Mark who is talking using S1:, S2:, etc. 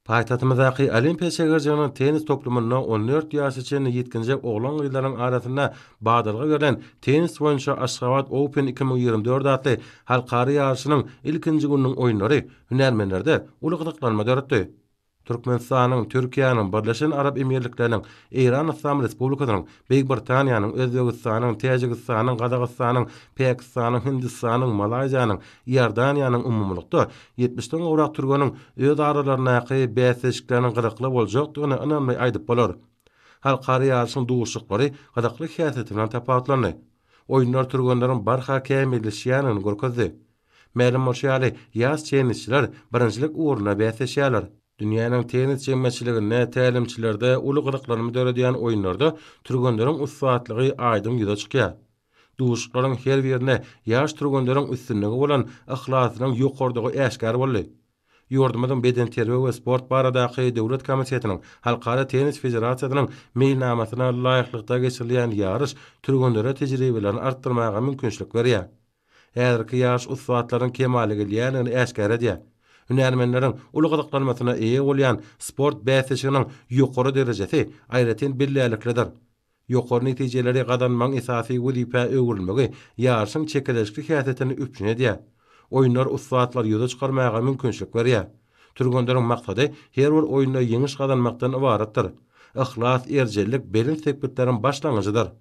S1: Paýtagtymyzdaky Olimpiýa şäherjiginiň tennis toplumynda 14 ýaşa çenli ýetginjek oglan-gyzlaryň arasynda badalga berlen tennis boýunça Aşgabat Open 2024 atly halkara ýaryşynyň ilkinji gününiň oýunlary hünärmenlerde uly gyzyklanma döretdi. Türkmenistanyň, Türkiýäniň, Birleşen Arap Emirlikleriniň, Eýran Yslam Respublikasynyň, Beýik Britaniýanyň, Özbegistanyň, Täjigistanyň, Gazagystanyň, Pakistanyň, Hindistanyň, Malaýziýanyň, Iordaniýanyň umumylykda ýetmişden gowrak türgeniň öz aralaryndaky bäsleşikleriniň gyzykly boljakdygyny ynamly aýdyp bolar. Halkara ýaryşyň duşuşyklary gyzykly häsiýeti bilen tapawutlandy. Oýunlar türgenleriň barha kämilleşýändigini görkezdi. Mälim bolşy ýaly, ýaş tennisçiler birinjilik ugrunda bäsleşýärler. Dünýäniň tennis jemgyýetçiliginde tälimçilerde uly gyzyklanma döredýän oýunlarda türgenleriň ussatlygy aýdyň ýüze çykýar. Duşuşyklaryň her birinde ýaş türgenleriň üstünlige bolan yhlasynyň ýokarydygy äşgär boldy. Ýurdumyzyň Bedenterbiýe we sport baradaky döwlet komitetiniň, Halkara tennis federasiýasynyň meýilnamasyna laýyklykda geçirilýän ýaryş türgenlere tejribelerini artdyrmaga mümkinçilik berýär. Häzirki ýaş ussatlaryň kemala gelýändigini äşgär edýär. Hünärmenleriň uly gyzyklanmasyna eýe bolýan sport bäsleşiginiň ýokary derejesi aýratyn bellärliklidir. Ýokary netijeleri gazanmagyň esasy wezipä öwrülmegi ýaryşyň çekeleşikli häsiýetini üpjün edýär. Oýunlar ussatlary ýüze çykarmaga mümkinçilik berýär. Türgenleriň maksady her bir oýunda ýeňiş gazanmakdan ybaratdyr. Yhlas, erjellik belent sepgitleriň başlangyjydyr.